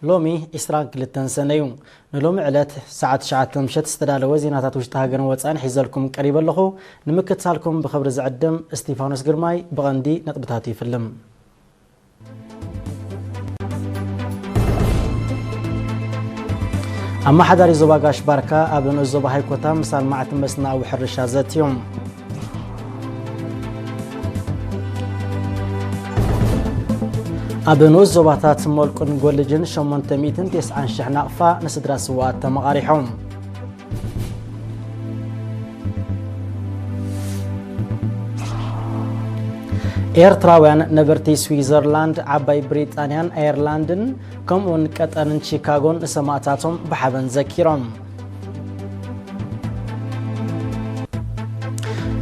ሎሚ ዕስራን ክልተን ሰነ እዩ። ንሎሚ ዕለት ሰዓት ትሽዓተ ምሸት ዝተዳለወ ዜናታት ውሽጢ ሃገርን ወፃእን ሒዘልኩም ቀሪበ ኣለኹ። ንምክትታልኩም ብኽብሪ ዝዕድም እስቲፋኖስ ግርማይ። ብቐንዲ ነጥብታቱ ይፍልም። ኣመሓዳሪ ዞባ ጋሽ ባርካ ኣብ ንኡስ ዞባ ሃይኮታ ምስ ኣልማዕቲ መስናዊ ሕርሻ ዘትዮም። ኣብ ንኡስ ዞባታት ሞልቁን ጎልጅን ሸሞንተ ሚእትን ተስዓን ሽሕ ናቕፋ ንስድራ ስዋኣት ተመቓሪሖም። ኤርትራውያን ነበርቲ ስዊዘርላንድ፣ ዓባይ ብሪጣንያን ኣየርላንድን ከምኡውን ቀጠርን ቺካጎን ንሰማእታቶም ብሓበን ዘኪሮም።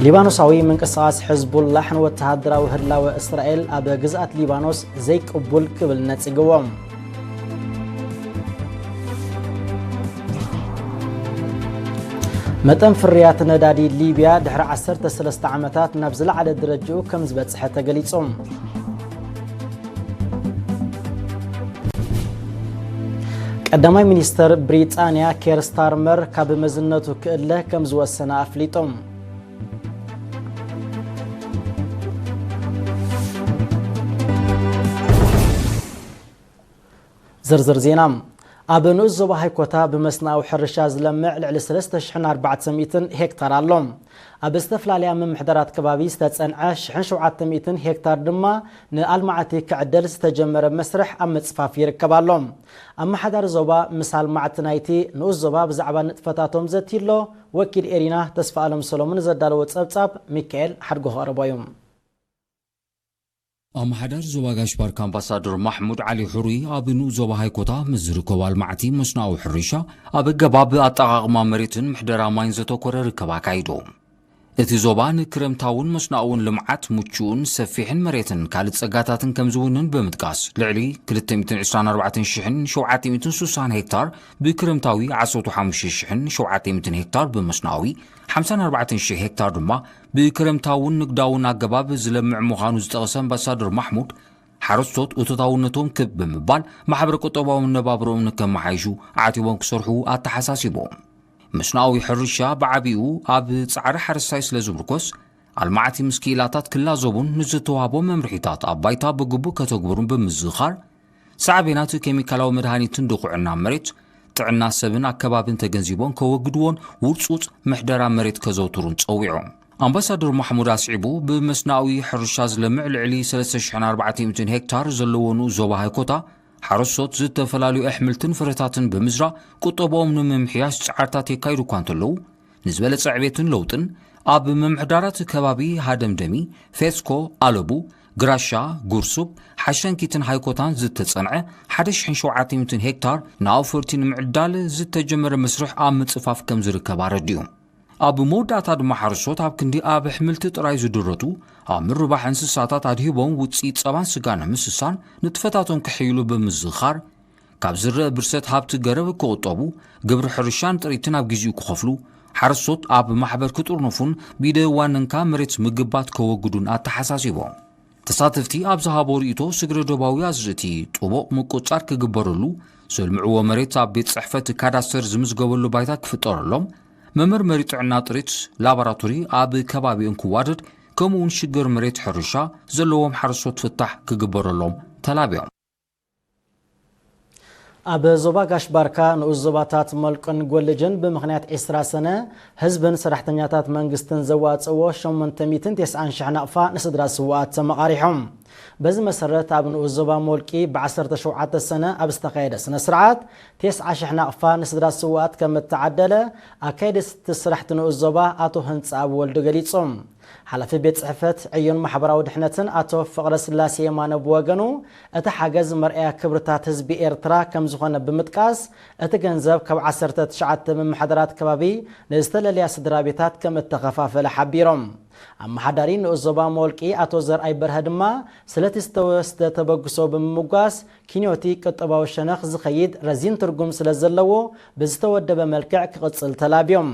ሊባኖሳዊ ምንቅስቓስ ሕዝቡላሕ ንወተሃደራዊ ህላወ እስራኤል ኣብ ግዝኣት ሊባኖስ ዘይቅቡል ክብል ነጺግዎም። መጠን ፍርያት ነዳዲ ሊብያ ድሕሪ ዓሰርተ ሰለስተ ዓመታት ናብ ዝለዓለ ደረጃኡ ከም ዝበጽሐ ተገሊጹ። ቀዳማይ ሚኒስተር ብሪጣንያ ኬር ስታርመር ካብ መዝነቱ ክእለ ከም ዝወሰነ ኣፍሊጡ። ዝርዝር ዜና። ኣብ ንኡስ ዞባ ሃይኮታ ብመስናዊ ሕርሻ ዝለምዕ ልዕሊ ሰለስተ ሽሕን ኣርባዕተ ሚእትን ሄክታር ኣሎ። ኣብ ዝተፈላለያ ምምሕዳራት ከባቢ ዝተጸንዐ ሽሕን ሸውዓተ ሚእትን ሄክታር ድማ ንኣልማዕቲ ክዕደል ዝተጀመረ መስርሕ ኣብ ምጽፋፍ ይርከብ ኣሎ። ኣመሓዳሪ ዞባ ምስ ኣልማዕቲ ናይቲ ንኡስ ዞባ ብዛዕባ ንጥፈታቶም ዘትይሎ ወኪል ኤሪና ተስፋ ኣለም ሰሎሞን ዘዳለዎ ጸብጻብ ሚካኤል ሓድጎ ከቕርቦ እዩ። ኣመሓዳሪ ዞባ ጋሽ ባርካ ኣምባሳደር ማሕሙድ ዓሊ ሕሩይ ኣብ ንኡስ ዞባ ሃይኮታ ምስ ዝርከቡ ኣልማዕቲ መስናዊ ሕርሻ ኣብ ኣገባብ ኣጠቓቕማ መሬትን ምሕደራ ማይን ዘተኮረ ርክብ ኣካይዱ። እቲ ዞባ ንክረምታውን መስናውን ልምዓት ምቹእን ሰፊሕን መሬትን ካልእ ጸጋታትን ከም ዝውንን ብምጥቃስ፣ ልዕሊ ክልተ ሚእትን ዕስራን ኣርባዕተን ሽሕን ሸውዓተ ሚእትን ስሳን ሄክታር ብክረምታዊ፣ ዓሰርተ ሓሙሽተ ሽሕን ሸውዓተ ሚእትን ሄክታር ብመስናዊ፣ ሓምሳን ኣርባዕተን ሽሕ ሄክታር ድማ ብክረምታውን ንግዳውን ኣገባብ ዝለምዕ ምዃኑ ዝጠቐሰ ኣምባሳደር ማሕሙድ፣ ሓረስቶት እቶታውነቶም ክብ ብምባል ማሕበረ ቁጠባዊ መነባብሮኦም ንከመሓይሹ ዓቲቦም ክሰርሑ ኣተሓሳሲቡ። መስናዊ ሕርሻ ብዓቢኡ ኣብ ጻዕሪ ሓረስታይ ስለ ዝምርኮስ፣ ኣልማዕቲ ምስ ክኢላታት ክላዘቡን ንዝተዋህቦም መምርሒታት ኣብ ባይታ ብግቡእ ከተግብሩን ብምዝኻር፣ ሳዕቤናት ኬሚካላዊ መድሃኒትን ድኹዕና መሬት፣ ጥዕና ሰብን ኣከባብን ተገንዚቦም ከወግድዎን ውርጹጽ ምሕደራ መሬት ከዘውትሩን ጸዊዑ። ኣምባሳደር ማሕሙድ ኣስዒቡ፣ ብመስናዊ ሕርሻ ዝለምዕ ልዕሊ ሰለስተ ሽሕን ኣርባዕተ ሚእትን ሄክታር ዘለዎ ንኡስ ዞባ ሃይኮታ፣ ሓረስቶት ዝተፈላለዩ ኣሕምልትን ፍረታትን ብምዝራእ ቁጠባኦም ንምምሕያሽ ጻዕርታት የካይዱ እኳ እንተለዉ፣ ንዝበለጸ ዕቤትን ለውጥን ኣብ ምምሕዳራት ከባቢ ሃደምደሚ፣ ፌስኮ፣ ኣለቡ፣ ግራሻ፣ ጉርሱብ፣ ሓሸንኪትን ሃይኮታን ዝተጸንዐ ሓደ ሽሕን ሸውዓተ ሚእትን ሄክታር ንኣውፈርቲ ንምዕዳል ዝተጀመረ መስርሕ ኣብ ምጽፋፍ ከም ዝርከብ ኣረዲኡ። ኣብ መወዳእታ ድማ ሓረስቶት ኣብ ክንዲ ኣብ ኣሕምልቲ ጥራይ ዝድረቱ፣ ኣብ ምርባሕ እንስሳታት ኣድሂቦም ውጽኢት ጸባን ስጋን ንምስሳን ንጥፈታቶም ክሕይሉ ብምዝኻር፣ ካብ ዝረአ ብርሰት ሃብቲ ገረብ ክቑጠቡ፣ ግብሪ ሕርሻን ጥሪትን ኣብ ግዜኡ ክኸፍሉ፣ ሓረስቶት ኣብ ማሕበር ክጥርነፉን ብኢደ ዋንንካ መሬት ምግባት ከወግዱን ኣተሓሳሲቦም። ተሳተፍቲ ኣብ ዝሃቦ ርእይቶ፣ ስግረ ዶባዊ ኣዝርእቲ ጥቡቕ ምቁጽጻር ክግበረሉ፣ ዘልምዕዎ መሬት ኣብ ቤት ጽሕፈት ካዳስተር ዝምዝገበሉ ባይታ ክፍጠረሎም፣ መመርመሪ ጥዕና ጥሪት ላቦራቶሪ ኣብ ከባቢኦም ክዋደድ፣ ከምኡውን ሽግር መሬት ሕርሻ ዘለዎም ሓረስቶት ፍታሕ ክግበረሎም ተላብዮም። ኣብ ዞባ ጋሽ ባርካ ንኡስ ዞባታት መልቅን ጎልጅን ብምኽንያት ዕስራ ሰነ ህዝብን ሰራሕተኛታት መንግስትን ዘዋጽእዎ ሸሞንተ ሚእትን ተስዓን ሽሕ ናቕፋ ንስድራ ስውኣት ተመቓሪሖም። በዚ መሰረት ኣብ ንኡስ ዞባ ሞልቂ ብዓሰርተ ሸውዓተ ሰነ ኣብ ዝተኻየደ ስነ ስርዓት ተስዓ ሽሕ ናቕፋ ንስድራ ስውኣት ከም እተዓደለ ኣካየድቲ ስራሕቲ ንኡስ ዞባ ኣቶ ህንጻኣብ ወልዱ ገሊጹ። ሓላፊ ቤት ጽሕፈት ዕዮን ማሕበራዊ ድሕነትን ኣቶ ፍቕረስላሴ የማነ ብወገኑ፣ እቲ ሓገዝ መርኣያ ክብርታት ህዝቢ ኤርትራ ከም ዝኾነ ብምጥቃስ፣ እቲ ገንዘብ ካብ ዓሰርተ ትሽዓተ ምምሕዳራት ከባቢ ንዝተለለያ ስድራ ቤታት ከም እተኸፋፈለ ሓቢሮም። ኣመሓዳሪ ንኡስ ዞባ መወልቂ ኣቶ ዘርኣይ በርሀ ድማ፣ ስለቲ ዝተወስደ ተበግሶ ብምምጓስ፣ ኪንዮቲ ቁጠባዊ ሸነኽ ዝኸይድ ረዚን ትርጉም ስለ ዘለዎ፣ ብዝተወደበ መልክዕ ክቕጽል ተላብዮም።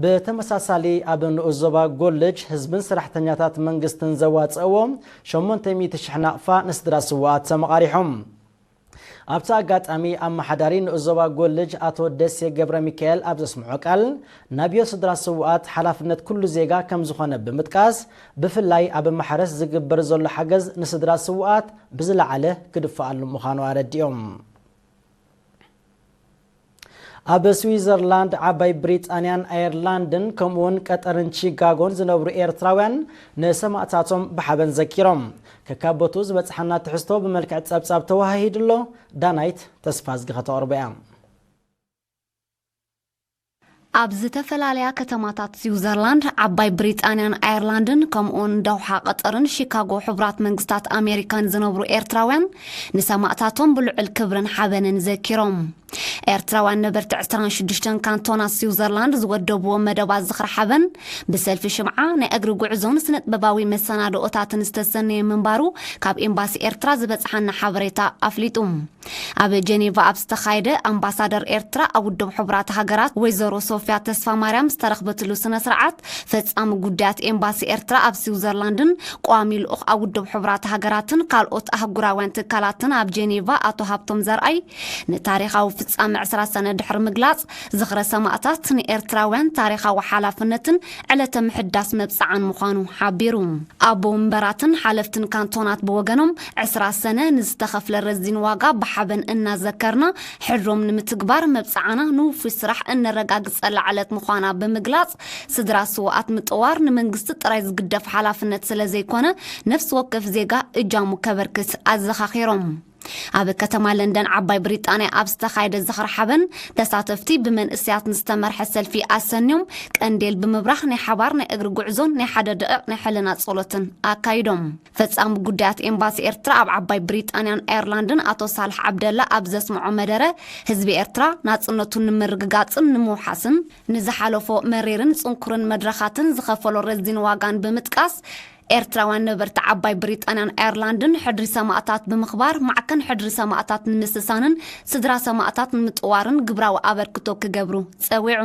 ብተመሳሳሊ፣ ኣብ ንኡስ ዞባ ጎልጅ ህዝብን ሰራሕተኛታት መንግስትን ዘዋጽእዎ ሸሞንተ ሚእቲ ሽሕ ናቕፋ ንስድራ ስውኣት ተመቓሪሖም። ኣብቲ ኣጋጣሚ ኣመሓዳሪ ንኡስ ዞባ ጎልጅ ኣቶ ደሴ ገብረ ሚካኤል ኣብ ዘስምዖ ቃል፣ ናብዮ ስድራ ስውኣት ሓላፍነት ኩሉ ዜጋ ከም ዝኾነ ብምጥቃስ፣ ብፍላይ ኣብ ማሕረስ ዝግበር ዘሎ ሓገዝ ንስድራ ስውኣት ብዝለዓለ ክድፈኣሉ ምዃኑ ኣረዲኦም። ኣብ ስዊዘርላንድ፣ ዓባይ ብሪጣንያን ኣየርላንድን ከምኡውን ቀጠርን ቺካጎን ዝነብሩ ኤርትራውያን ንሰማእታቶም ብሓበን ዘኪሮም። ከካብ ቦትኡ ዝበጽሓና ትሕዝቶ ብመልክዕ ጸብጻብ ተወሃሂዱ ኣሎ። ዳናይት ተስፋዝጊ ከተቕርቦ እያ። ኣብ ዝተፈላለያ ከተማታት ስዊዘርላንድ፣ ዓባይ ብሪጣንያን ኣየርላንድን ከምኡውን ዳውሓ ቀጠርን ሺካጎ ሕቡራት መንግስታት ኣሜሪካን ዝነብሩ ኤርትራውያን ንሰማእታቶም ብልዑል ክብርን ሓበንን ዘኪሮም። ኤርትራውያን ነበርቲ ዕስራን ሽዱሽተን ካንቶናት ስዊዘርላንድ ዝወደብዎ መደባት ዝኽሪ ሓበን ብሰልፊ ሽምዓ፣ ናይ እግሪ ጉዕዞን ስነጥበባዊ መሰናድኦታትን ዝተሰነየ ምንባሩ ካብ ኤምባሲ ኤርትራ ዝበጽሓና ሓበሬታ ኣፍሊጡ። ኣብ ጀኔቫ ኣብ ዝተኻየደ ኣምባሳደር ኤርትራ ኣብ ውድብ ሕቡራት ሃገራት ወይዘሮ ሶፍያ ተስፋ ማርያም ዝተረኽበትሉ ስነ ስርዓት፣ ፈጻሚ ጉዳያት ኤምባሲ ኤርትራ ኣብ ስዊዘርላንድን ቋሚ ልኡኽ ኣብ ውድብ ሕቡራት ሃገራትን ካልኦት ኣህጉራውያን ትካላትን ኣብ ጀኔቫ ኣቶ ሃብቶም ዘርኣይ፣ ንታሪኻዊ ፍጻመ ዕስራ ሰነ ድሕሪ ምግላጽ፣ ዝኽረ ሰማእታት ንኤርትራውያን ታሪኻዊ ሓላፍነትን ዕለተ ምሕዳስ መብጽዓን ምዃኑ ሓቢሩ። ኣቦ መንበራትን ሓለፍትን ካንቶናት ብወገኖም፣ ዕስራ ሰነ ንዝተኸፍለ ረዚን ዋጋ ብሓበን እናዘከርና፣ ሕድሮም ንምትግባር መብጽዓና ንውፉይ ስራሕ እነረጋግጸላ ዕለት ምዃና ብምግላጽ፣ ስድራ ስውኣት ምጥዋር ንመንግስቲ ጥራይ ዝግደፍ ሓላፍነት ስለ ዘይኮነ፣ ነፍሲ ወከፍ ዜጋ እጃሙ ከበርክት ኣዘኻኺሮም። ኣብ ከተማ ለንደን ዓባይ ብሪጣንያ ኣብ ዝተኻየደ ዝኽሪ ሓበን፣ ተሳተፍቲ ብመንእሰያት ንዝተመርሐ ሰልፊ ኣሰንዮም፣ ቀንዴል ብምብራህ ናይ ሓባር ናይ እግሪ ጉዕዞን ናይ ሓደ ደቂቕ ናይ ሕልና ጸሎትን ኣካይዶም። ፈጻሚ ጉዳያት ኤምባሲ ኤርትራ ኣብ ዓባይ ብሪጣንያን ኣየርላንድን ኣቶ ሳልሕ ዓብደላ ኣብ ዘስምዖ መደረ፣ ህዝቢ ኤርትራ ናጽነቱ ንምርግጋጽን ንምውሓስን ንዝሓለፎ መሪርን ጽንኩርን መድረኻትን ዝኸፈሎ ረዚን ዋጋን ብምጥቃስ፣ ኤርትራውያን ነበርቲ ዓባይ ብሪጣንያን ኣየርላንድን ሕድሪ ሰማእታት ብምኽባር፣ ማዕከን ሕድሪ ሰማእታት ንምስሳንን ስድራ ሰማእታት ንምጥዋርን ግብራዊ ኣበርክቶ ክገብሩ ጸዊዑ።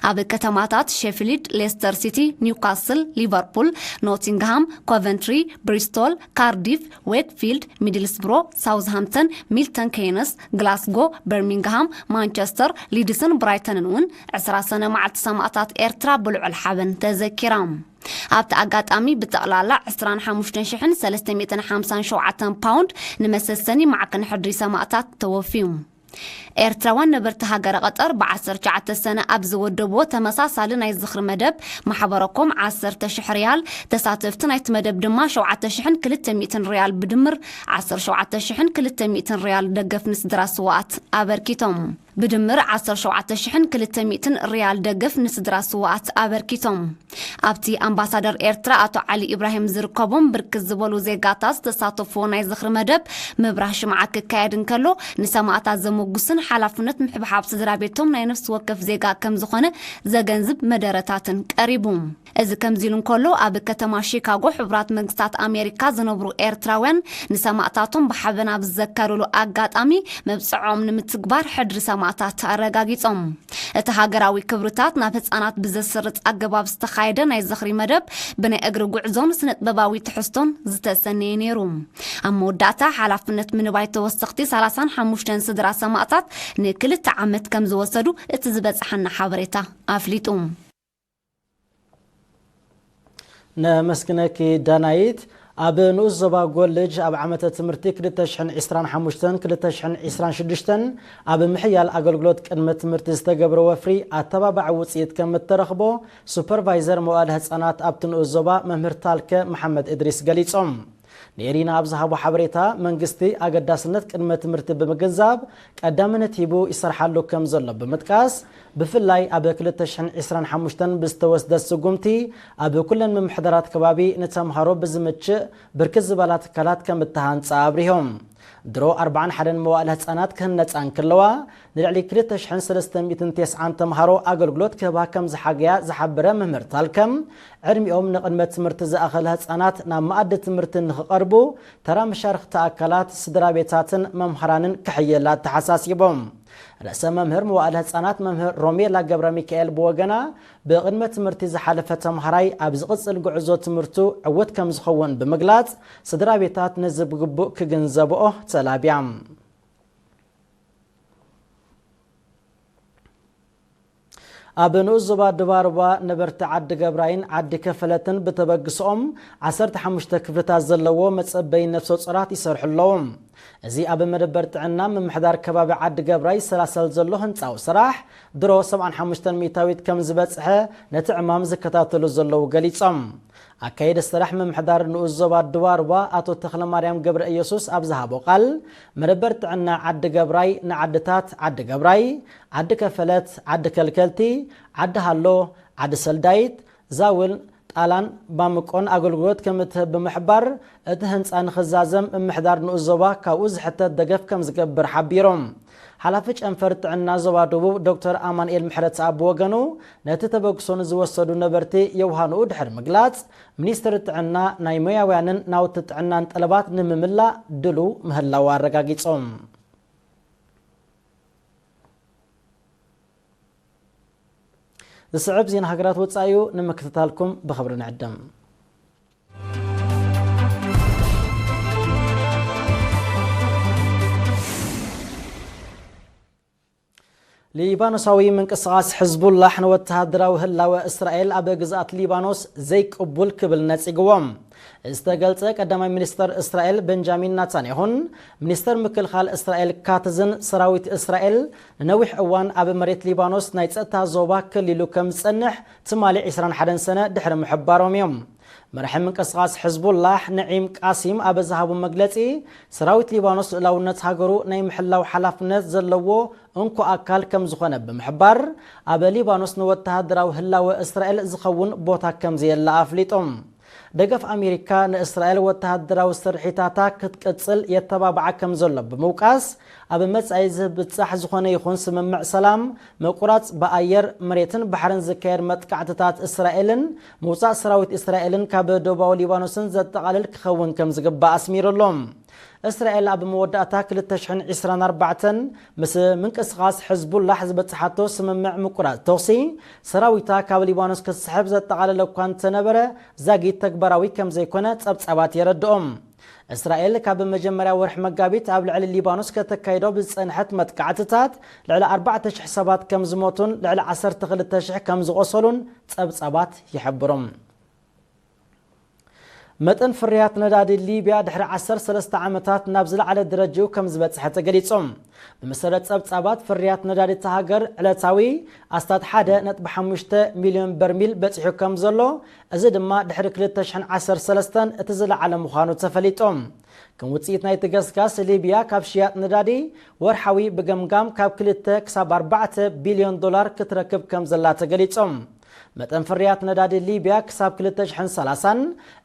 ኣብ ከተማታት ሼፊልድ፣ ሌስተር ሲቲ፣ ኒውካስል፣ ሊቨርፑል፣ ኖቲንግሃም፣ ኮቨንትሪ፣ ብሪስቶል፣ ካርዲፍ፣ ዌክፊልድ፣ ሚድልስብሮ፣ ሳውዝሃምፕተን፣ ሚልተን ኬይነስ፣ ግላስጎ፣ በርሚንግሃም፣ ማንቸስተር፣ ሊድስን ብራይተንን እውን ዕስራ ሰነ መዓልቲ ሰማእታት ኤርትራ ብልዑል ሓበን ተዘኪራ። ኣብቲ ኣጋጣሚ ብጠቕላላ ዕስራን ሓሙሽተን ሽሕን ሰለስተ ሚእትን ሓምሳን ሸውዓተን ፓውንድ ንመሰሰኒ ማዕከን ሕድሪ ሰማእታት ተወፍዩ። ኤርትራውያን ነበርቲ ሃገረ ቀጠር ብዓሰርተ ትሽዓተ ሰነ ኣብ ዝወደብዎ ተመሳሳሊ ናይ ዝኽሪ መደብ፣ ማሕበረኮም ዓሰርተ ሽሕ ሪያል፣ ተሳተፍቲ ናይቲ መደብ ድማ ሸውዓተ ሽሕን ክልተ ሚእትን ሪያል፣ ብድምር ዓሰርተ ሸውዓተ ሽሕን ክልተ ሚእትን ሪያል ደገፍ ንስድራ ስውኣት ኣበርኪቶም። ብድምር ዓሰርተ ሸውዓተ ሽሕን ክልተ ሚእትን ሪያል ደገፍ ንስድራ ስውኣት ኣበርኪቶም። ኣብቲ ኣምባሳደር ኤርትራ ኣቶ ዓሊ ኢብራሂም ዝርከቦም ብርክት ዝበሉ ዜጋታት ዝተሳተፍዎ ናይ ዝኽሪ መደብ ምብራህ ሽምዓ ክካየድ እንከሎ፣ ንሰማእታት ዘመጉስን ሓላፍነት ምሕብሓብ ስድራ ቤቶም ናይ ነፍሲ ወከፍ ዜጋ ከም ዝኾነ ዘገንዝብ መደረታትን ቀሪቡ። እዚ ከምዚ ኢሉ እንከሎ፣ ኣብ ከተማ ሺካጎ ሕቡራት መንግስታት ኣሜሪካ ዝነብሩ ኤርትራውያን ንሰማእታቶም ብሓበን ኣብ ዝዘከሩሉ ኣጋጣሚ፣ መብጽዖም ንምትግባር ሕድሪ ሰማእታት ኣረጋጊጾም። እቲ ሃገራዊ ክብርታት ናብ ህጻናት ብዘስርጽ ኣገባብ ዝተኻየደ ናይ ዝኽሪ መደብ፣ ብናይ እግሪ ጉዕዞን ስነጥበባዊ ትሕዝቶን ዝተሰነየ ነይሩ። ኣብ መወዳእታ፣ ሓላፍነት ምንባይ ተወሰኽቲ ሰላሳን ሓሙሽተን ስድራ ሰማእታት ንክልተ ዓመት ከም ዝወሰዱ እቲ ዝበጽሓና ሓበሬታ ኣፍሊጡ። ነመስግነኪ ዳናይት። ኣብ ንኡስ ዞባ ጎልጅ ኣብ ዓመተ ትምህርቲ ክልተ ሽሕን ዕስራን ሓሙሽተን ክልተ ሽሕን ዕስራን ሽዱሽተን ኣብ ምሕያል ኣገልግሎት ቅድመ ትምህርቲ ዝተገብረ ወፍሪ ኣተባባዒ ውፅኢት ከም እተረኽቦ ሱፐርቫይዘር መዋእለ ህፃናት ኣብቲ ንኡስ ዞባ መምህር ታልከ መሓመድ እድሪስ ገሊፆም። ንኤሪና ኣብ ዝሃቦ ሓበሬታ፣ መንግስቲ ኣገዳስነት ቅድመ ትምህርቲ ብምግንዛብ ቀዳምነት ሂቡ ይሰርሓሉ ከም ዘሎ ብምጥቃስ፣ ብፍላይ ኣብ ክልተ ሽሕን ዕስራን ሓሙሽተን ብዝተወስደ ስጉምቲ ኣብ ኩለን ምምሕዳራት ከባቢ ንተምሃሮ ብዝምችእ ብርክት ዝበላ ትካላት ከም እተሃንጻ ኣብሪሆም። ድሮ ኣርባዓን ሓደን መዋእለ ህጻናት ክህነጻ እንክለዋ፣ ንልዕሊ ክልተ ሽሕን ሰለስተ ሚእትን ተስዓን ተምሃሮ ኣገልግሎት ክህባ ከም ዝሓገያ ዝሓበረ መምህር ታልከም፣ ዕድሚኦም ንቕድመ ትምህርቲ ዝኣኸለ ህጻናት ናብ መኣዲ ትምህርቲ ንኽቐርቡ፣ ተራ መሻርኽቲ ኣካላት፣ ስድራ ቤታትን መምሃራንን ክሕየል ኣተሓሳሲቦም። ርእሰ መምህር መዋእለ ህጻናት መምህር ሮሜላ ገብረ ሚካኤል ብወገና፣ ብቕድመ ትምህርቲ ዝሓለፈ ተምሃራይ ኣብ ዝቕጽል ጉዕዞ ትምህርቱ ዕውት ከም ዝኸውን ብምግላጽ፣ ስድራ ቤታት ነዚ ብግቡእ ክግንዘብኦ ተላብያ። ኣብ ንኡስ ዞባ ድባርባ ነበርቲ ዓዲ ገብራይን ዓዲ ከፈለትን ብተበግስኦም ዓሰርተ ሓሙሽተ ክፍልታት ዘለዎ መጸበይ ነፍሰ ጾራት ይሰርሑ ኣለዉ። እዚ ኣብ መደበር ጥዕና ምምሕዳር ከባቢ ዓዲ ገብራይ ሰላሰል ዘሎ ህንጻዊ ስራሕ ድሮ ሰብዓን ሓሙሽተን ሚእታዊት ከም ዝበጽሐ ነቲ ዕማም ዝከታተሉ ዘለዉ ገሊጾም። ኣካየደ ስራሕ ምምሕዳር ንኡስ ዞባ ድባርባ ኣቶ ተኽለማርያም ገብረ ኢየሱስ ኣብ ዝሃቦ ቃል፣ መደበር ጥዕና ዓዲ ገብራይ ንዓድታት ዓዲ ገብራይ፣ ዓዲ ከፈለት፣ ዓዲ ከልከልቲ፣ ዓዲ ሃሎ፣ ዓዲ ሰልዳይት፣ ዛውል፣ ጣላን ባምቆን ኣገልግሎት ከም እትህብ ብምሕባር፣ እቲ ህንፃ ንኽዛዘም ምምሕዳር ንኡስ ዞባ ካብኡ ዝሕተት ደገፍ ከም ዝገብር ሓቢሮም። ሓላፊ ጨንፈር ጥዕና ዞባ ደቡብ ዶክተር ኣማንኤል ምሕረት ኣብ ወገኑ፣ ነቲ ተበግሶ ንዝወሰዱ ነበርቲ የውሃንኡ ድሕሪ ምግላጽ፣ ሚኒስትሪ ጥዕና ናይ ሞያውያንን ናውቲ ጥዕናን ጠለባት ንምምላእ ድሉው ምህላው ኣረጋጊጾም። ዝስዕብ ዜና ሃገራት ወጻኢ እዩ፣ ንምክትታልኩም ብኽብሪ ንዕድም። ሊባኖሳዊ ምንቅስቓስ ሕዝቡላሕ ንወተሃደራዊ ህላወ እስራኤል ኣብ ግዝኣት ሊባኖስ ዘይቅቡል ክብል ነጺግዎ። ዝተገልጸ ቀዳማይ ሚኒስተር እስራኤል ቤንጃሚን ናታንያሁን ሚኒስተር ምክልኻል እስራኤል ካትዝን ሰራዊት እስራኤል ንነዊሕ እዋን ኣብ መሬት ሊባኖስ ናይ ጸጥታ ዞባ ከሊሉ ከም ዝጸንሕ ትማሊ ዕስራን ሓደን ሰነ ድሕሪ ምሕባሮም እዮም። መራሒ ምንቅስቓስ ሕዝቡላህ ነዒም ቃሲም ኣብ ዝሃቡ መግለጺ፣ ሰራዊት ሊባኖስ ልኡላውነት ሃገሩ ናይ ምሕላው ሓላፍነት ዘለዎ እንኮ ኣካል ከም ዝኾነ ብምሕባር፣ ኣብ ሊባኖስ ንወተሃደራዊ ህላወ እስራኤል ዝኸውን ቦታ ከም ዘየለ ኣፍሊጦም። ደገፍ ኣሜሪካ ንእስራኤል ወተሃደራዊ ስርሒታታ ክትቅጽል የተባብዓ ከም ዘሎ ብምውቃስ፣ ኣብ መጻኢ ዝብጻሕ ዝኾነ ይኹን ስምምዕ ሰላም፣ ምቁራጽ ብኣየር፣ መሬትን ባሕርን ዝካየድ መጥቃዕትታት እስራኤልን ምውጻእ ሰራዊት እስራኤልን ካብ ደቡባዊ ሊባኖስን ዘጠቓልል ክኸውን ከም ዝግባእ ኣስሚሩሎም። እስራኤል ኣብ መወዳእታ ክልተ ሽሕን ዕስራን ኣርባዕተን ምስ ምንቅስቓስ ሕዝቡላሕ ዝበጽሓቶ ስምምዕ ምቁራጽ ተኹሲ፣ ሰራዊታ ካብ ሊባኖስ ክስሕብ ዘጠቓለለ እኳ እንተነበረ፣ ዛጊት ተግባራዊ ከም ዘይኮነ ጸብጻባት የረድኦም። እስራኤል ካብ መጀመርያ ወርሒ መጋቢት ኣብ ልዕሊ ሊባኖስ ከተካይዶ ብዝጸንሐት መጥቃዕትታት፣ ልዕሊ ኣርባዕተ ሽሕ ሰባት ከም ዝሞቱን ልዕሊ ዓሰርተ ክልተ ሽሕ ከም ዝቖሰሉን ጸብጻባት ይሕብሩ። መጠን ፍርያት ነዳዲ ሊብያ ድሕሪ ዓሰርተ ሰለስተ ዓመታት ናብ ዝለዓለ ደረጃኡ ከም ዝበጽሐ ተገሊጹ። ብመሰረት ጸብጻባት ፍርያት ነዳዲ እታ ሃገር ዕለታዊ ኣስታት ሓደ ነጥቢ ሓሙሽተ ሚልዮን በርሚል በጺሑ ከም ዘሎ፣ እዚ ድማ ድሕሪ ክልተ ሽሕን ዓሰርተ ሰለስተን እቲ ዝለዓለ ምዃኑ ተፈሊጡ። ከም ውጽኢት ናይቲ ገስጋስ፣ ሊብያ ካብ ሽያጥ ነዳዲ ወርሓዊ ብገምጋም ካብ ክልተ ክሳብ ኣርባዕተ ቢልዮን ዶላር ክትረክብ ከም ዘላ ተገሊጹ። መጠን ፍርያት ነዳዲ ሊብያ ክሳብ ክልተ ሽሕን ሰላሳን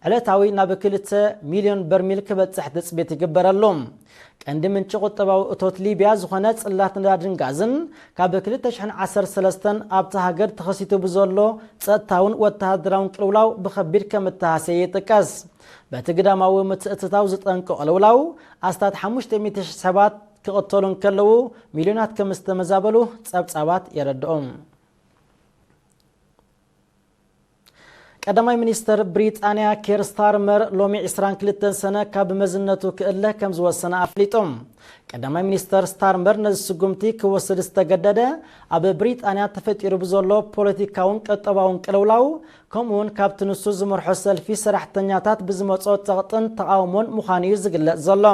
ዕለታዊ ናብ ክልተ ሚልዮን በርሚል ክበጽሕ ትጽቢት ይግበረሉ። ቀንዲ ምንጪ ቁጠባዊ እቶት ሊብያ ዝኾነ ጽላት ነዳድን ጋዝን፣ ካብ ክልተ ሽሕን ዓሰርተ ሰለስተን ኣብታ ሃገር ተኸሲቱ ብዘሎ ጸጥታውን ወተሃደራውን ቅልውላው ብኸቢድ ከም እተሃሰየ ይጥቀስ። በቲ ግዳማዊ ምትእትታው ዝጠንቀ ቅልውላው፣ ኣስታት ሓሙሽተ ሚእቲ ሽሕ ሰባት ክቕተሉ እንከለዉ፣ ሚልዮናት ከም ዝተመዛበሉ ጸብጻባት የረድኡ። ቀዳማይ ሚኒስተር ብሪጣንያ ኬር ስታርመር ሎሚ ዕስራን ክልተን ሰነ ካብ መዝነቱ ክእለ ከም ዝወሰነ ኣፍሊጡ። ቀዳማይ ሚኒስተር ስታርመር ነዚ ስጉምቲ ክወስድ ዝተገደደ፣ ኣብ ብሪጣንያ ተፈጢሩ ብዘሎ ፖለቲካውን ቁጠባውን ቅልውላው፣ ከምኡውን ካብቲ ንሱ ዝመርሖ ሰልፊ ሰራሕተኛታት ብዝመጾ ጸቕጥን ተቓውሞን ምዃኑ እዩ ዝግለጽ ዘሎ።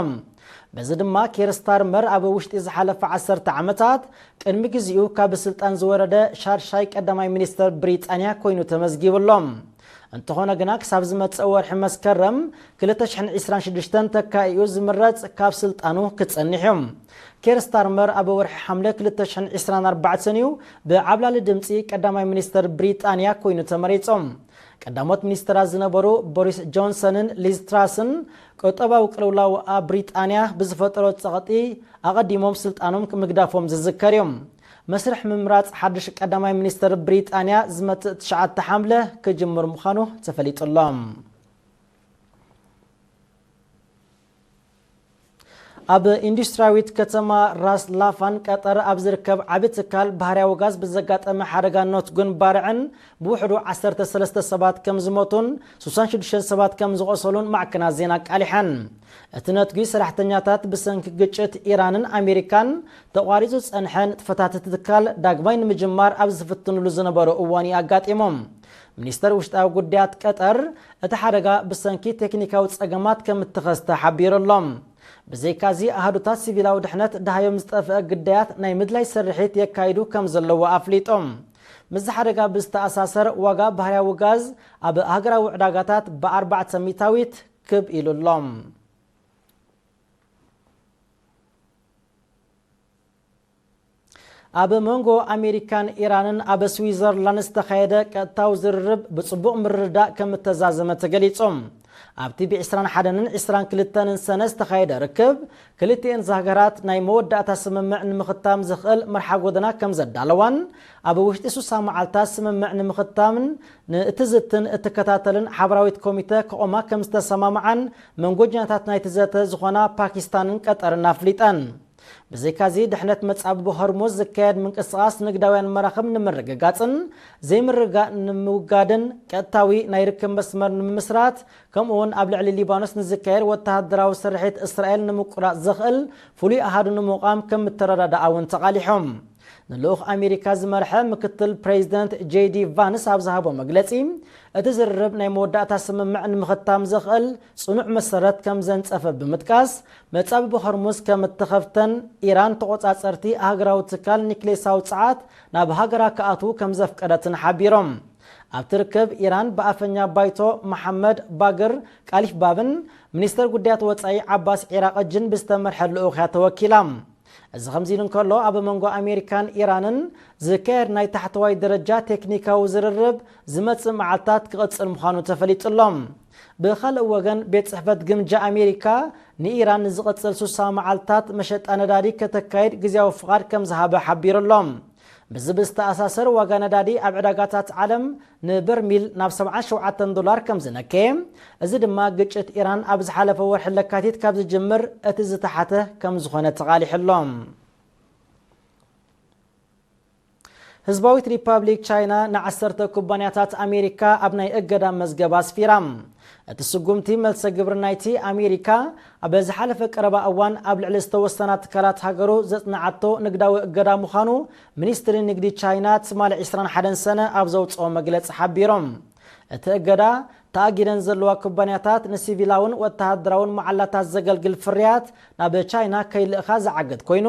በዚ ድማ ኬር ስታርመር ኣብ ውሽጢ ዝሓለፈ ዓሰርተ ዓመታት ቅድሚ ግዜኡ ካብ ስልጣን ዝወረደ ሻድሻይ ቀዳማይ ሚኒስተር ብሪጣንያ ኮይኑ ተመዝጊቡ ኣሎ። እንተኾነ ግና ክሳብ ዝመጽእ ወርሒ መስከረም ክልተ ሽሕን ዕስራን ሽዱሽተን ተካኢኡ ዝምረጽ ካብ ስልጣኑ ክጸንሕ እዩ። ኬር ስታርመር ኣብ ወርሒ ሓምለ ክልተ ሽሕን ዕስራን ኣርባዕተን እዩ ብዓብላሊ ድምጺ ቀዳማይ ሚኒስተር ብሪጣንያ ኮይኑ ተመሪጹ። ቀዳሞት ሚኒስተራት ዝነበሩ ቦሪስ ጆንሰንን ሊዝ ትራስን ቁጠባዊ ቅልውላው ኣብ ብሪጣንያ ብዝፈጠሮ ጸቕጢ ኣቐዲሞም ስልጣኖም ምግዳፎም ዝዝከር እዩ። መስርሕ ምምራጽ ሓድሽ ቀዳማይ ሚኒስተር ብሪጣንያ ዝመጽእ ትሽዓተ ሓምለ ክጅምር ምዃኑ ተፈሊጡ ኣሎ። ኣብ ኢንዱስትሪያዊት ከተማ ራስ ላፋን ቀጠር ኣብ ዝርከብ ዓቢ ትካል ባህርያዊ ጋዝ ብዘጋጠመ ሓደጋ ኖት ጉን ባርዕን ብውሕዱ ዓሰርተ ሰለስተ ሰባት ከም ዝሞቱን ሱሳን ሽዱሽተ ሰባት ከም ዝቖሰሉን ማዕከናት ዜና ኣቃሊሐን። እቲ ነትጒ ሰራሕተኛታት ብሰንኪ ግጭት ኢራንን ኣሜሪካን ተቋሪጹ ዝጸንሐ ንጥፈታት እቲ ትካል ዳግማይ ንምጅማር ኣብ ዝፍትንሉ ዝነበሩ እዋን እዩ ኣጋጢሞም። ሚኒስተር ውሽጣዊ ጉዳያት ቀጠር እቲ ሓደጋ ብሰንኪ ቴክኒካዊ ጸገማት ከም እተኸስተ ሓቢሩ ኣሎ። ብዘይካዚ ኣሃዱታት ሲቪላዊ ድሕነት ደሃዮም ዝጠፍአ ግዳያት ናይ ምድላይ ስርሒት የካይዱ ከም ዘለዉ ኣፍሊጦም። ምስዚ ሓደጋ ብዝተኣሳሰር ዋጋ ባህርያዊ ጋዝ ኣብ ሃገራዊ ዕዳጋታት ብኣርባዕተ ሚታዊት ክብ ኢሉ ኣሎ። ኣብ መንጎ ኣሜሪካን ኢራንን ኣብ ስዊዘርላንድ ዝተኻየደ ቀጥታዊ ዝርርብ ብጽቡቕ ምርድዳእ ከም እተዛዘመ ተገሊጹ። ኣብቲ ብ ዕስራን ሓደን ዕስራን ክልተን ሰነ ዝተኻየደ ርክብ፣ ክልቲኤን ሃገራት ናይ መወዳእታ ስምምዕ ንምኽታም ዝኽእል መርሓ ጎደና ከም ዘዳለዋን ኣብ ውሽጢ ሱሳ መዓልታት ስምምዕ ንምኽታምን ንእትዝትን እትከታተልን ሓበራዊት ኮሚተ ክቖማ ከም ዝተሰማምዓን መንጎኛታት ናይቲ ዘተ ዝኾና ፓኪስታንን ቀጠርን ኣፍሊጠን። ብዘይካዚ ድሕነት መጻብቦ ሆርሙዝ ዝካየድ ምንቅስቓስ ንግዳውያን መራኽብ ንምርግጋጽን ዘይምርግጋእ ንምውጋድን ቀጥታዊ ናይ ርክብ መስመር ንምምስራት ከምኡውን ኣብ ልዕሊ ሊባኖስ ንዝካየድ ወተሃደራዊ ስርሒት እስራኤል ንምቁራጽ ዘኽእል ፍሉይ ኣሃዱ ንምቋም ከም እተረዳድኣ እውን ተቓሊሖም። ንልኡኽ ኣሜሪካ ዝመርሐ ምክትል ፕሬዚደንት ጄዲ ቫንስ ኣብ ዝሃቦ መግለጺ፣ እቲ ዝርርብ ናይ መወዳእታ ስምምዕ ንምኽታም ዘኽእል ጽኑዕ መሰረት ከም ዘንጸፈ ብምጥቃስ፣ መጻብቦ ሆርሙዝ ከም እተኸፍተን ኢራን ተቖጻጸርቲ ኣህጉራዊ ትካል ኒክሌሳዊ ጸዓት ናብ ሃገራ ክኣትዉ ከም ዘፍቀደትን ሓቢሮም። ኣብቲ ርክብ ኢራን ብኣፈኛ ባይቶ መሓመድ ባግር ቃሊፍ ባብን ሚኒስተር ጉዳያት ወጻኢ ዓባስ ዒራቕጅን ብዝተመርሐ ልኡኽ እያ ተወኪላ። እዚ ከምዚ ኢሉ እንከሎ፣ ኣብ መንጎ ኣሜሪካን ኢራንን ዝካየድ ናይ ታሕተዋይ ደረጃ ቴክኒካዊ ዝርርብ ዝመጽእ መዓልታት ክቕጽል ምዃኑ ተፈሊጡ ኣሎ። ብኻልእ ወገን፣ ቤት ጽሕፈት ግምጃ ኣሜሪካ ንኢራን ንዝቕጽል ስሳ መዓልታት መሸጣ ነዳዲ ከተካይድ ግዜያዊ ፍቓድ ከም ዝሃበ ሓቢሩ ኣሎ። ብዚ ብዝተኣሳሰር፣ ዋጋ ነዳዲ ኣብ ዕዳጋታት ዓለም ንበርሚል ናብ ሰብዓን ሸውዓተን ዶላር ከም ዝነከየ፣ እዚ ድማ ግጭት ኢራን ኣብ ዝሓለፈ ወርሒ ለካቲት ካብ ዝጅምር እቲ ዝተሓተ ከም ዝኾነ ተቓሊሑ ኣሎ። ህዝባዊት ሪፓብሊክ ቻይና ንዓሰርተ ኩባንያታት ኣሜሪካ ኣብ ናይ እገዳ መዝገብ ኣስፊራ። እቲ ስጉምቲ መልሰ ግብሪ ናይቲ ኣሜሪካ ኣብ ዝሓለፈ ቀረባ እዋን ኣብ ልዕሊ ዝተወሰና ትካላት ሃገሩ ዘጽንዓቶ ንግዳዊ እገዳ ምዃኑ ሚኒስትሪ ንግዲ ቻይና ትማሊ ዕስራን ሓደን ሰነ ኣብ ዘውጽኦ መግለጺ ሓቢሮም። እቲ እገዳ ተኣጊደን ዘለዋ ኩባንያታት ንሲቪላውን ወተሃደራውን መዓላታት ዘገልግል ፍርያት ናብ ቻይና ከይልእኻ ዝዓግት ኮይኑ፣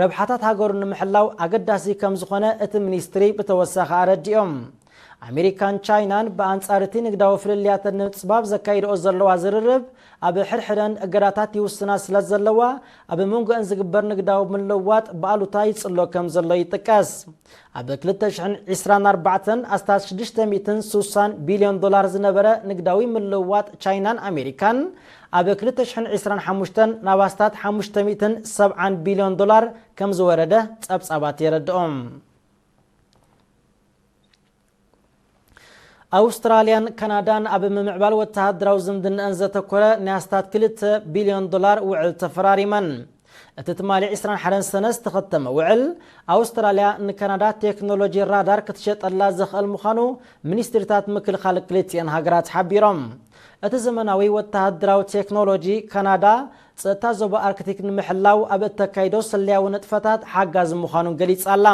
ረብሓታት ሃገሩ ንምሕላው ኣገዳሲ ከም ዝኾነ እቲ ሚኒስትሪ ብተወሳኺ ኣረዲኦም። ኣሜሪካን ቻይናን ብኣንጻር እቲ ንግዳዊ ፍልልያተን ንምጽባብ ዘካይድኦ ዘለዋ ዝርርብ፣ ኣብ ሕድሕደን እገዳታት ይውስና ስለ ዘለዋ፣ ኣብ መንጎአን ዝግበር ንግዳዊ ምልውዋጥ ብኣሉታ ይጽሎ ከም ዘሎ ይጥቀስ። ኣብ ክልተ ሽሕን ዕስራን ኣርባዕተን ኣስታት ሽዱሽተ ሚእትን ሱሳን ቢልዮን ዶላር ዝነበረ ንግዳዊ ምልውዋጥ ቻይናን ኣሜሪካን፣ ኣብ ክልተ ሽሕን ዕስራን ሓሙሽተን ናብ ኣስታት ሓሙሽተ ሚእትን ሰብዓን ቢልዮን ዶላር ከም ዝወረደ ጸብጻባት የረድኦም። ኣውስትራልያን ካናዳን ኣብ ምምዕባል ወተሃደራዊ ዝምድናኣን ዘተኮረ ናይ ኣስታት ክልተ ቢልዮን ዶላር ውዕል ተፈራሪመን። እቲ ትማሊ ዕስራን ሓደን ሰነ ዝተኸተመ ውዕል፣ ኣውስትራልያ ንካናዳ ቴክኖሎጂ ራዳር ክትሸጠላ ዘኽእል ምዃኑ ሚኒስትሪታት ምክልኻል ክልቲኤን ሃገራት ሓቢሮም። እቲ ዘመናዊ ወተሃደራዊ ቴክኖሎጂ ካናዳ ጸጥታ ዞባ ኣርክቲክ ንምሕላው ኣብ እተካይዶ ስለያዊ ንጥፈታት ሓጋዚ ምዃኑን ገሊጻ ኣላ።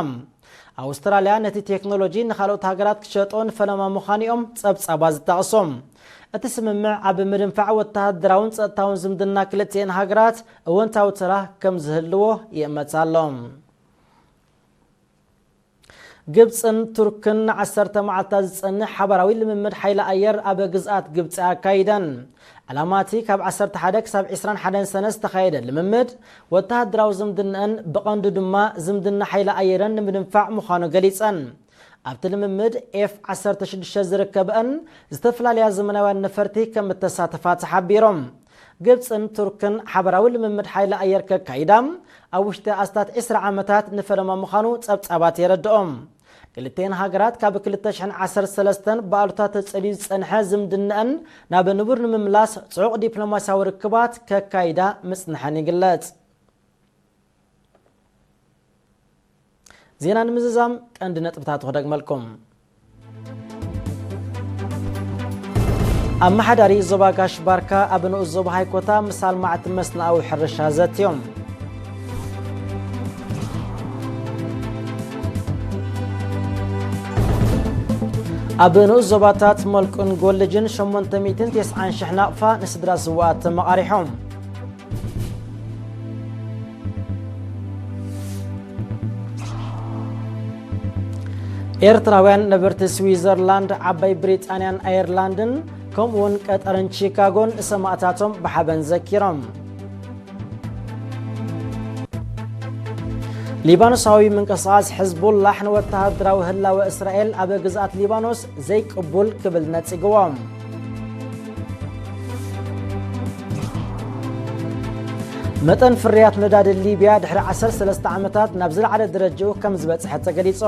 ኣውስትራልያ ነቲ ቴክኖሎጂ ንኻልኦት ሃገራት ክሸጦ ንፈለማ ምዃኑ እዮም ጸብጻባት ዝጠቕሱ። እቲ ስምምዕ ኣብ ምድንፋዕ ወተሃደራውን ጸጥታውን ዝምድና ክልቲኤን ሃገራት እወንታዊ ተራ ከም ዝህልዎ ይእመት ኣሎ። ግብጽን ቱርክን ንዓሰርተ መዓልታት ዝጸንሕ ሓባራዊ ልምምድ ሓይሊ ኣየር ኣብ ግዝኣት ግብጺ ኣካይደን። ዕላማ እቲ ካብ ዓሰርተ ሓደ ክሳብ ዕስራን ሓደን ሰነ ዝተኻየደ ልምምድ፣ ወተሃደራዊ ዝምድናኣን ብቐንዱ ድማ ዝምድና ሓይሊ ኣየረን ንምድንፋዕ ምዃኑ ገሊጸን። ኣብቲ ልምምድ ኤፍ ዓሰርተ ሽዱሽተ ዝርከበኣን ዝተፈላለያ ዘመናውያን ነፈርቲ ከም እተሳተፋ ተሓቢሮም። ግብጽን ቱርክን ሓባራዊ ልምምድ ሓይሊ ኣየር ከካይዳ ኣብ ውሽጢ ኣስታት ዕስራ ዓመታት ንፈለማ ምዃኑ ጸብጻባት የረድኦም። ክልተን ሃገራት ካብ ክልተ ሽሕን ዓሰርተ ሰለስተን ብኣሉታ ተጸልዩ ዝጸንሐ ዝምድነኣን ናብ ንቡር ንምምላስ ጽዑቕ ዲፕሎማስያዊ ርክባት ከካይዳ ምጽንሐን ይግለጽ። ዜና ንምዝዛም ቀንዲ ነጥብታቱ ክደግመልኩም። ኣመሓዳሪ ዞባ ጋሽ ባርካ ኣብ ንኡስ ዞባ ሃይኮታ ምስ ኣልማዕቲ መስናኣዊ ሕርሻ ዘትዮም። ኣብ ንኡስ ዞባታት መልቁን ጎልጅን ሸሞንተ ሚእትን ተስዓን ሽሕ ናቕፋ ንስድራ ስውኣት ተመቓሪሖም። ኤርትራውያን ነበርቲ ስዊዘርላንድ፣ ዓባይ ብሪጣንያን ኣየርላንድን ከምኡውን ቀጠርን ቺካጎን ንሰማእታቶም ብሓበን ዘኪሮም። ሊባኖሳዊ ምንቅስቓስ ሕዝቡላሕ ንወተሃደራዊ ህላወ እስራኤል ኣብ ግዝኣት ሊባኖስ ዘይቅቡል ክብል ነጺግዎ። መጠን ፍርያት ነዳዲ ሊብያ ድሕሪ ዓሰርተ ሰለስተ ዓመታት ናብ ዝለዓለ ደረጃኡ ከም ዝበጽሐ ተገሊጹ።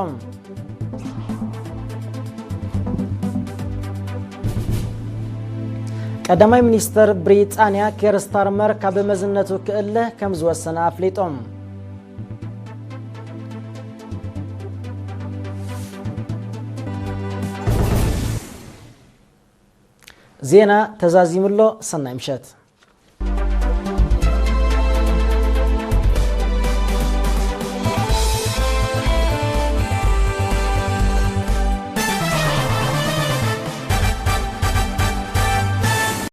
ቀዳማይ ሚኒስተር ብሪጣንያ ኬር ስታርመር ካብ መዝነቱ ክእለ ከም ዝወሰነ ኣፍሊጦም። ዜና ተዛዚሙ ኣሎ። ሰናይ ምሸት።